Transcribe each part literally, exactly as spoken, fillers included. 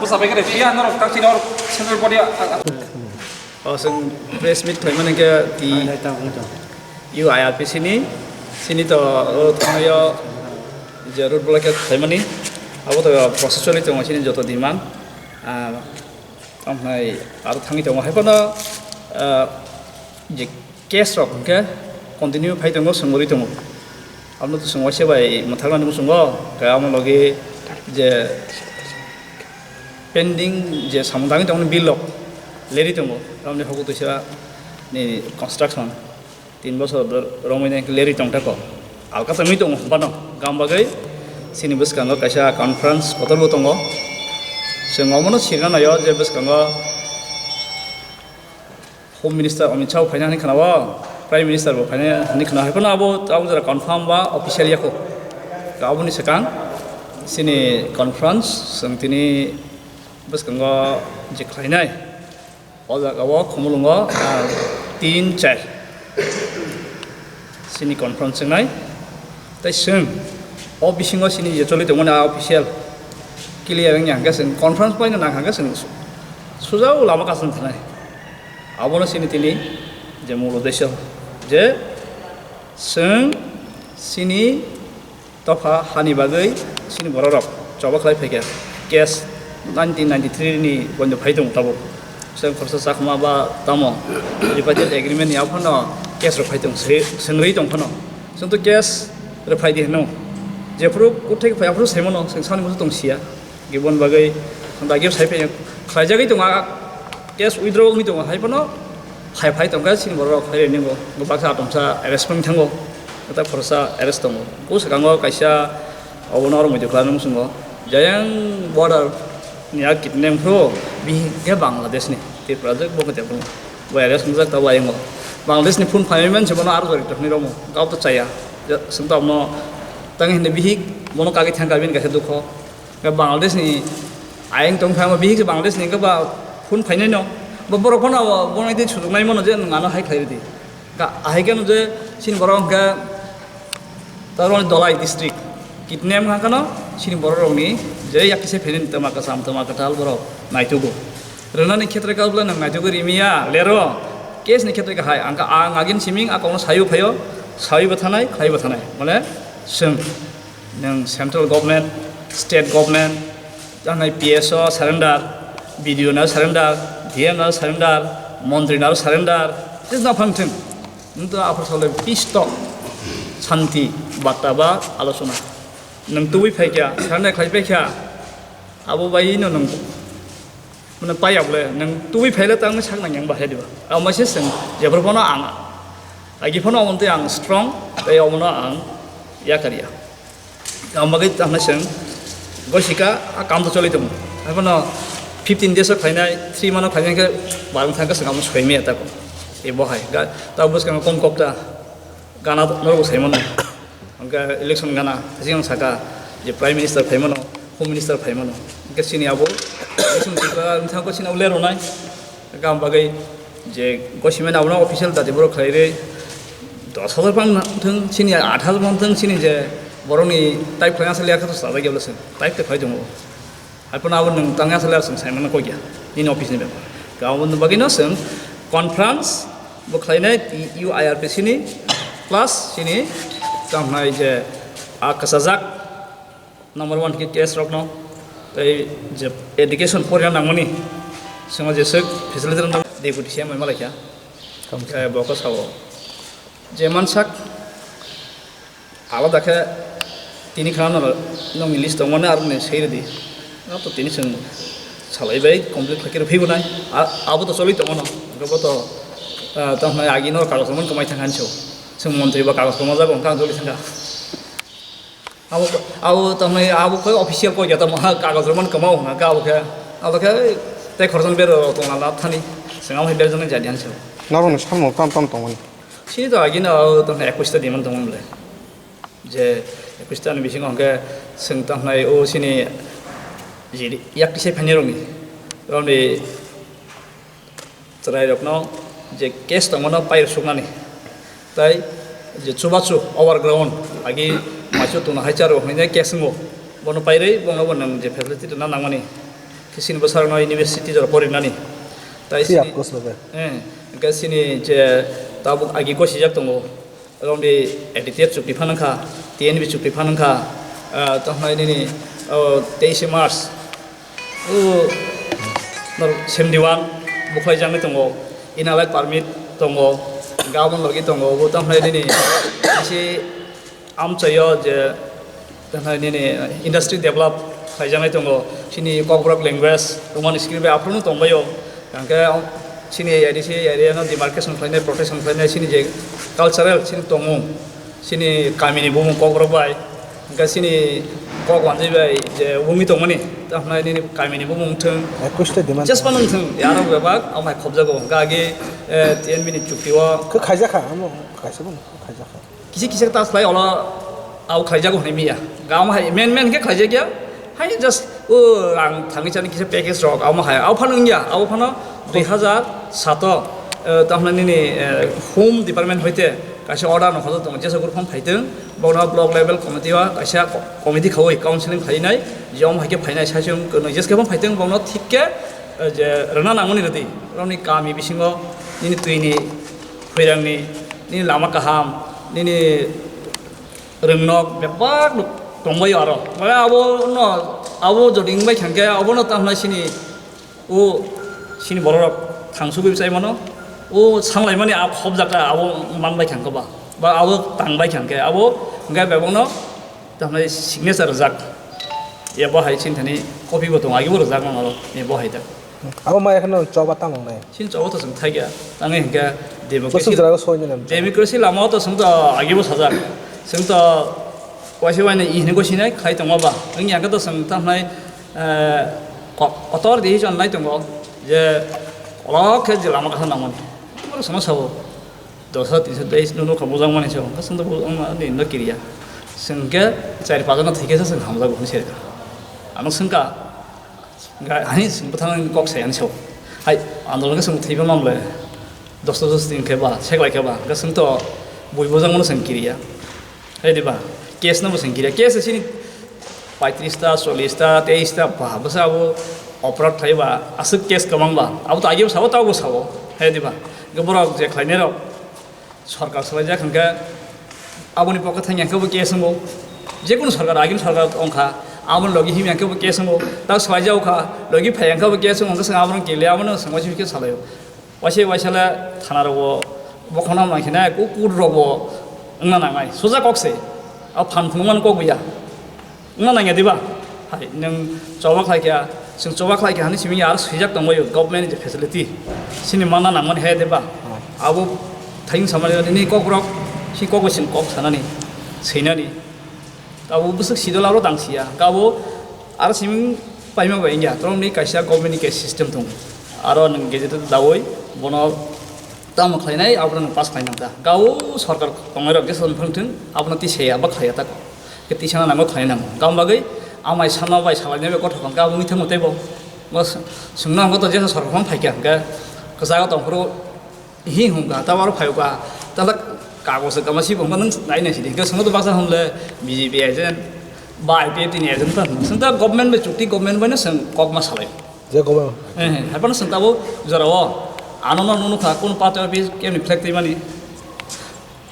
Bwsa bai khe phiya norok tak chini norok central body. O chwng press meet khlaimani khe twi U I R P C ni, chini to o thangnaio je road blockade khlaimani, abo to process choli tongo chini joto demand. Ah, Omohai aro thangwi tongo, hai phano, ah, je case rok hwnkhe continue phai tongo, swngwi tongo. Abono to chwng waisa bai mwthaknani muchungo, khe amo logi je pending je samung tangwi tongmani bill rok leri tongo, aboni hukugo twisa ni construction. Tin bosor romwi nai leri tong tako. Alka tongwi tongo bano. Gam bagwi chini bwskango kaisa conference kotor bo tongo. Chwng omono sirna naio je bwskango Home Minister Amit Shah bo phaina hinwi khwnao, Prime Minister bo phaina hinwi khwnao. Hai phano abo, abo jora confirm ba official ya kho. Aboni swkang chini conference chwng tini bwskango je khlainai. O jaga o Khumulwngo, ah, tin, char chini conference wngnai. Tei chwng o bisingo chini je choli tongmani a official clear wngya hwnkhe chwng conference paina nang hwnkhe chwng su-, suja o lama kaisa thanai. Abono chini tini je mul uddesyo je chwng chini Dopha hani bagwi chini bororok choba khlai phaikha. Case nineteen ninety-three ni bondo phai tongo tabuk. Chwng khoroksa chakma ba tamo tripartite agreement ni aphano case rok phai tongo, se-, swngwi tong phano. Chwng to case rok phai di hwno. Jephuru kuthai phai aphuru saimano, chwng sani musu tong siya. Gibon bagwi dagio sai phai khlaijagwi tongo, a case withdraw wngwi tongo, hai phano phai phai tongkha chini borok hai reni bo baksa atomsa arrest wng thango, ta khoroksa arrest tongo. Bo swkango kaisa obono oro muitu khlaimani muchungo Jayang border ni a kidnap phuru bihik khe Bangladesh ni Tripura jwk bo khe tebuk bo arrest wngjak tabuk ayang o Bangladesh ni phone phaimani se bono aro jori tongni romo gao to chaya. Swng to abono tang hindi bihik bono kagwi thangkha bini kaisa dukho. Khe Bangladesh ni ayang tong phai, bihik se Bangladesh ni khe ba phone phainai no. Ba borok phano bo, bono tei sujuk nai mano je nwng ano hai khlai rwdi. Ka, ahai khe no je chini borok hwnkhe tarmani Dholai district kidnap wngkha no chini borok rok ni je yak kisa phainai tama kasam tama kathal borok naitugo. Rwnani khetre khe bwlai nwng naitugwi rimiya lero, case ni khetre khe hai ang kha ang agin siming a kokno sayu phaio, sawi bo thanai, khlai bo thanai. Mane chwng nwng central government, state government, tanai P S O surrender, B D O no surrender, D M no surrender, montri no surrender, tis na phang thung. Nwng to aphuru sole peace talk, santi barta ba alochona. Nwng tubui phai kha, surrender khlai phai kha, abo bai no nwng Mane paya bole, nwng tubui phaile tangni sak nang yang bahai diba? Abo maise chwng jephru phano ang agi phano omontwi ang strong, tei omono ang yakarya. Ang bagwi tangna chwng gosika a kam to choli tongo. Hai phano fifteen days o khlainai, three month o khlainai khe barwng thangkhe chwng amo soimaya tako. E bo hai, ga, ta bwskango kom kok ta. Gana norok sai mano. Hwnkhe election gana, tei ang saka je Prime Minister phai mano, Home Minister phai mano. Hwnkhe chini abo election Tripura wngthang khe chini abo ler rwnai. Hwnkhe ang bagwi je gosimani abono official dati borok khlai rwi dos hajar pang thung, chini aat hajar pang thung, chini je borokni type khlai aswk ler khe to sajak ya bwswk type te khlai tongo. Hai phano abo nwng tangya sale chwng sai mano kok ya, nini office ni bepar. Aboni bagwi no chwng conference bo khlainai U I R P C ni plus chini tamo hwnai je a kwchajak number one khe case rok no tei je education porina nangmani chwng jeswk facility rok no deputy C M hai malaikha. Tamo. Eh, bo khe sao je mansak Alada khe tini khana no nokni list tongmani aroni sei rwdi. Abo to tini chwng salai bai complete khlai khe rw phibonai. A-, abo to choli tongmano. Hwnkhe bo to, ah, tamo hwnai agi no kagoj rwmani kwmai thangkha hinwi se. Chwng montri bo kagoj kwmajak bo hwnkhe ang joli thangkha. Abo, abo tamo hwnai abo khe official koi khe tamo kagoj rwmani kwmao hwnkha abo khe. Abo khe tei khoroksa berok tongna lab thani. Chwng abo hai berjak nai jadi hinwi se. Norokni samung tamo tamo tongmani. Chini to agini o tamo hwnai ekwis ta demand tongmani bwle. Je ekwis ta ni bisingo hwnkhe chwng tamo hwnai o chini jiri yak tisai phainai rokni, rokni chwrai rokno je case tongmano pai rw suknani. Tai je chubachu overground agi Maisu tongno hai charo hwnwi case wngo. Bono pairwi bono bo nwng je facility rwna nangmani. Khe chini bwsarokno university jora porinani. Tai Free chini, of cost bai. Eh, hwnkhe chini je tabuk agi gosijak tongo. Romdi A D T F chukti phan wngkha, T N V chukti phan wngkha, ah, tamo nini, oh, teis March. O, nor seventy one bo khlaijaknai tongo, inner line permit tongo, gabon logi tongo, bo tamo nini, si amchaio je, tamo nini industry develop khlaijaknai tongo, chini Kokborok language, Roman script bai aphuru tongbaio. Hingke chini A D C area no demarcation khlainai, protection khlainai, chini je cultural chini tongmung, chini kamini bumung kokrok bai, hingke chini kok wanjwi bai je wngwi tongmani, tamo nini kamini bumung wngthung, Ekwis ta demand. Jespa wngthung, yarok bebak, amo hai khobjago, hingke agi, eh, T N V ni chukti o. Khe khaijakha, amo kaisa bo khaijakha. Kisa kisa ta slai olo au khlaijago hwnwi miya. Ga omo hai main main khe khlaijakya. Hai just o rang thangwi chani kisa package rok omo hai. Au phano wngya, au phano dui hazar sato, eh, tamhwnai nini, eh, Home Department hoite kaisa order no hodo tongo, jesa group phano phaitwng, bono block level committee o kaisa co-, committee khaui counseling khlainai, je omo hai khe phainai saichung kwnwi jesa khe phano phaitwng, bono thik khe, eh, je rwna nangmani rwdi, borokni kami bisingo nini twini, khwirangni, nini lama kaham, nini rwngnok bebak tongbaio aro. Mane abo no, abo jodi wngbai thangkhe, abono tamhnai sini, o sini bororok thangsugwi bwsai mano, o sanglaimani a khobjakha abo manbai thangkhe ba, ba abo tangbai thangkhe, abo hwnkhe bebakno tamhnai signature rwjak. Ebo hai sini thani copy bo tongo, agibo rwjak nang aro, ebo hai da. Abo ma ekheno choba tamo wngnai. Chini choba to chwng thaiya. Tangwi hinkhe democracy, bwswk jora o soi nai nang. Democracy lama o to chwng to agibo sajak. Chwng to waisa wainwi i hinwi gwi sinai khai tongma ba. Wngya khe to chwng tamo hwnai, eh, ko-, kotor decision nai tongo je kolok khe je lama kasa nangmani. Oro chwngno sabo. Dosa tinso teis no nokha bujak mani se, hwnkhe chwng to bujak mani no kiriya. Chwng khe chari pajakno thwi khe se chwng hamjago hwnwi se rwkha. Ano chwngkha, ga-, hai chwng bwthang kok sai ani se. Hai, andolon khe chwng thwi pha mamle, dosta dosti hwnkhe ba, seklai khe ba, hwnkhe chwng to bui bujak mano chwng kiriya. Hai diba, case no bo chwng kiriya. Case sini paitris ta, chollis ta, teis ta, ba, bwsa abo oporad khlai ba, aswk case kwbang ba. Abo to agebo sabo, tabukbo sabo. Hai diba, hwnkhe borok je khlainai rok, sorkar swlaijak hwnkhe aboni pokhe thangya hwnkhe bo case wngo. Jekunu sorkar, agini sorkar wngkha, aboni logi himya hwnkhe bo case wngo. Tak swlaijak kha, logi phaiya hwnkhe bo case wngo, hwnkhe chwng abono kiliya, abono chwng waisa khe salaio. Waisa waisa le thana rogo bokhokna nang khe nai, ku-, court rogo wngna nangnai. Soja kok se. A phan phunukmani kok ya. Wngna nangya diba? Hai, nwng choba khlai kha, chwng choba khlai kha hwnwi simi aro swijak tongbaio government ni je facility. Chini manna nangmani hai diba? Abo thayung samani nini kok rok, si kok bai chwng kok sanani, swinani. Abo bwswk sidol aro dang siya. Abo aro simi paima bai wngya. Torokni kaisa government ni kaisa system tongo. Aro nwng gazette dawi bono tamo khlainai, abono nwng pass khlainai ta. Gao sorkar tongnai rok jesa phwrwng thwng, abono twi saya ba khlaiya ta. Khe tisana nango khlai nango. Gam bagwi amai sama bai salainai bai kothok hwnkhe abo wngwi thangma teibo. Bo s-, swngna hwnkhe to jesa sorkar phano phaikha hwnkhe kwcharo tongphuru hi hwnkha ta aro phaikha ta kagoj kwma si hwnkha nwng nai nai sidi hwnkhe swngno to baksa hwnle B J P agent ba I P F T ni agent ta hwnkha. Swngta government bai chukti government bai no swng kokma salai. Je government. Eh, eh, haibano swngta bo jorao ano no nukha kun party office kemni flag twi mani.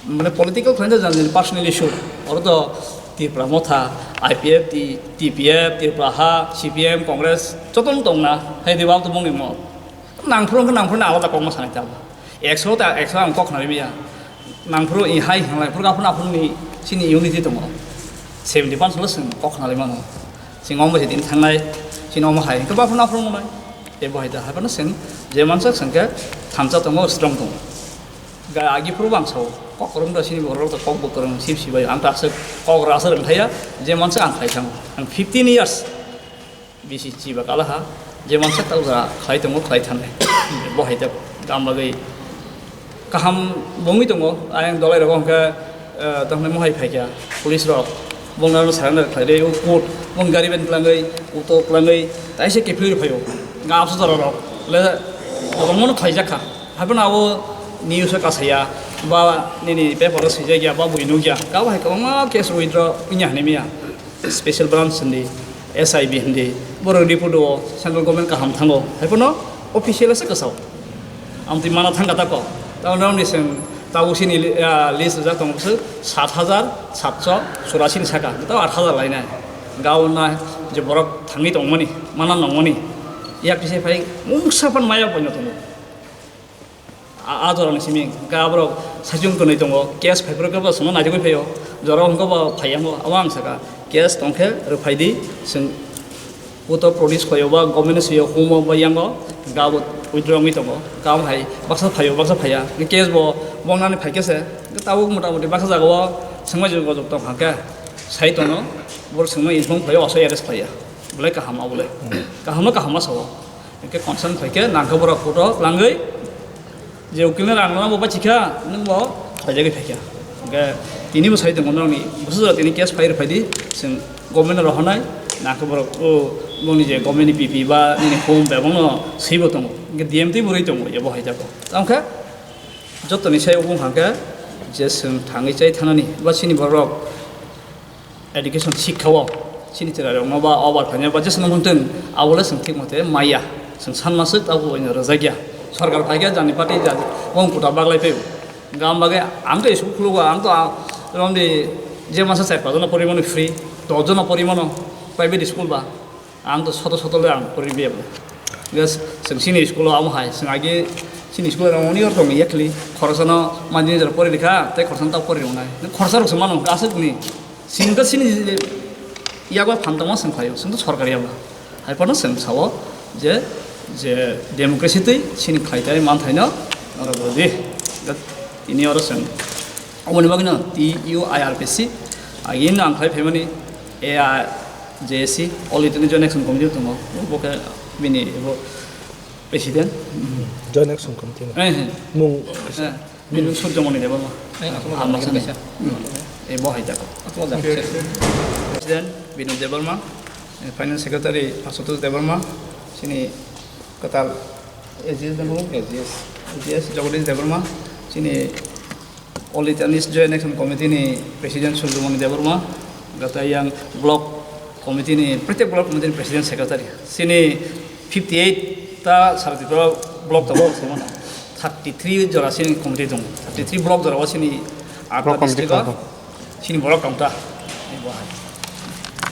Mane political khlaina jani personal issue. Oro to Tipra Motha, I P F T, T P F, Tripura Ha, C P M, Congress, joto no tongna, hai diba to bongni mo. Nangphuru wngkha nangphuru alada kokma sanai ta. Ekso ta ekso ang kok khnalai maya. Nangphuru i hai hinglai phuru aphuru aphuru ni chini unity tongo. Seventy percent lo chwng kok khnalai mano. Chini omo se din thangnai, chini omo hai. Khe aphuru aphuru nai. Tei bo hai ta haibano chwng je mansak chwng khe thansa tongo, strong tongo. Ga agi phuru bang sao, kok kwrwng da sini borok rok kok bo kwrwng sip sibai, ang ta aswk kok rasa rwng thaya, je mansa ang khai thango. Ang fifteen years bisi chiba kala ha, je mansa ta usa khai tongo, khai thanai. Bo hai ta gam bagwi kaham bongwi tongo, ayang dolai rogo hwnkhe, eh, tamo mohai phaikha, police rok, bongno surrender khlai rw, court, bong gari ben twlangwi, auto twlangwi, taisa kiphilwi rw phaio, ga absa jora rok, le, kwbangma no khlaijak kha, haibano abo, News o kasaya, ba nini paper o swijak ya, ba bui nuk ya, kabo hai kwbangma case withdraw wngya hinwi maya. Special branch hindi, S I B hindi, borok report o central government kaham thango, hai phano official ase kwsao. Amtwi mana thangkha tako. Tamo nokni chwng tabuk chini li-, ah, list rijak tongo bwswk sat hajar satso churasi ni saka, tamo aat hajar lainai. Gauna je borok thangwi tongmani, mana nongmani, yak tise phai mungsa phan maya poino tongo. A, a jorani simi hwnkhe aborok saichung twnwi tongo, case phaiphuru khe bo chwngno naitugwi phaio, jora hwnkhe bo phaiya abo ang sakha, case tongkhe rwphaidi, chwng puto produce khlaio ba government-no swio humo ba yango, hwnkhe abo withdraw wngwi tongo, hwnkhe abo hai baksa phaio baksa phaiya, hwnkhe case bo bongnani phaikhe se, hwnkhe tabuk motamoti baksa jagao swngmajwk gojok tongkha hwnkhe sai tongo, borok chwngno inform khlaio, aswk arrest khlaiya, belai kaham abo le, kahamno kaham ma sao. Hwnkhe concern phaikhe nangkhe borok photo langwi je ukilni rang rwna bo bachikha nwng bo khlaijagwi phaikha. Hwnkhe tini bo sai tongo nokni bwsajora tini case file phaidi chwng government rohornai nangkhe borok o nokni je government ni P P ba nini form bebakno swibo tongo hwnkhe D M twi bo rwi tongo ebo hai jago. Tamo khe jotoni sai wng kha khe je chwng thangwi chai thanani ba chini borok education sikha o chini chwrairokno ba obar phaina ba jeswk nang thung abo le chwng thik mate maya chwng san maswk abo ino rwjak ya sorkar phai khe jani party ja wng kuta baglai phai o gam bagwi ang to school khulugo ang to romdi je masa char pajona porimani free dojona porimano private school ba ang to soto soto le ang poribi abo gas chwng chini school o amo hai chwng agi chini school o oni or tong yakli khorosano manjini jora pori rikha tei khorosano ta pori wngnai khorsa rok se mano aswk ni Chini to chini yago phan tongma chwng khlaio, chwng to sorkar yaba. Hai phano chwng sao je, je democracy twi chini khlai tai manthaino norok rwdi. Tini oro chwng aboni bagwino T U I R P C, agini ang khlai phaimani A I J A C, All India Joint Action Committee tongo, bo khe bini bo president. Joint Action Committee no. Eh, eh. Mung Eh. Bini Surjomoni Debbarma. Eh, aswk Ama masa sani. Kaisa. Hmm. Eh, bo hai jago. Aswk jago. President Binod Debbarma, eh, Finance Secretary Ashutosh Debbarma, chini kwtal A G S Debbarma, A G S, A G S Jagadish Debbarma, chini All India Joint Action Committee ni President Surjomoni Debbarma, gatai yang block committee ni, protek block committee ni President Secretary. Chini fifty eight ta sara Tripura block tongo, thirty three jora chini committee tongo, thirty three block jora o chini atta Block committee district o tongo. Chini borok tongta.